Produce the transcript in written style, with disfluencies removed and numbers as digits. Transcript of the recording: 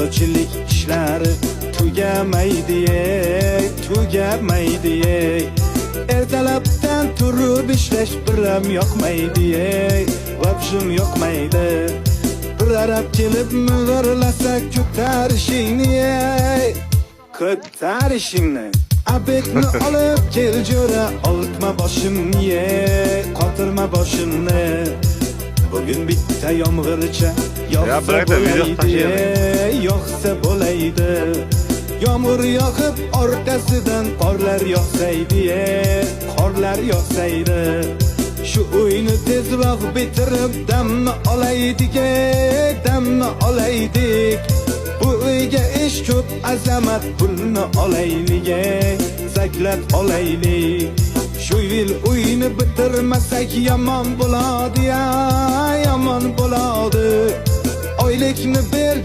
Ustachilik ishlari tugamaydi, ey, tugamaydi, ey. Ertalabdan turib ishlash biram yoqmaydi, ey, вообщем yoqmaydi. Bir arab kelib mivirlasa, ko'tarishingni, ey, ko'tarishingni. Обед ni olib kel, jo'ra, oltma boshimni, ey, qotirma boshimni. Bugun bitta yomg'ircha Ya yog'sa bırak da video bo'laydi, tashlaydi. ey, yog'sa bo'laydi. Yomg'ir yog'ib, orqasidan qorlar yog'saydi, ey, qorlar yog'saydi. Shu uyni tezroq bitirib, damni olaydik, ey, damni olaydik. Bu uyga ish ko'p, azamat, pulni olaylik, ey, заклад olaylik. Shu yil uyni bitirmasak, yomon bo'ladi, ya, yomon bo'ladi. Oylikni bergan